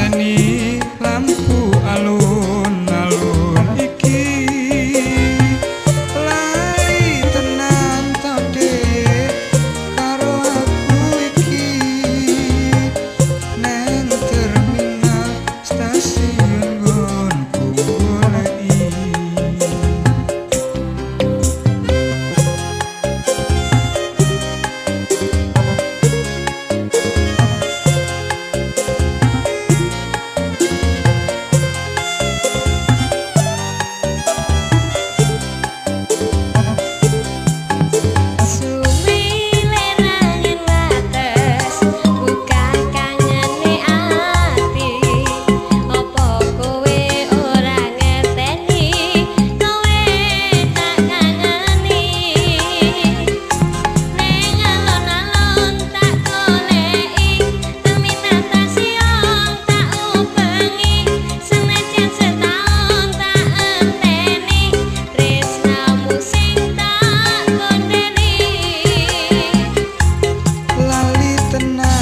Mateni lampu alun-alun iki, lali tenan to Dik karo aku iki. Neng terminal stasiun nggonku goleki. Sumilenangen wates buka kangene ati, apa kowe ora ngerteni kowe tak kangeni. Ning alon-alon tak goleki, terminal stasiun tak ubengi, senajan setaun tak enteni, tresnamu sing tak kondeni. Lali tenan.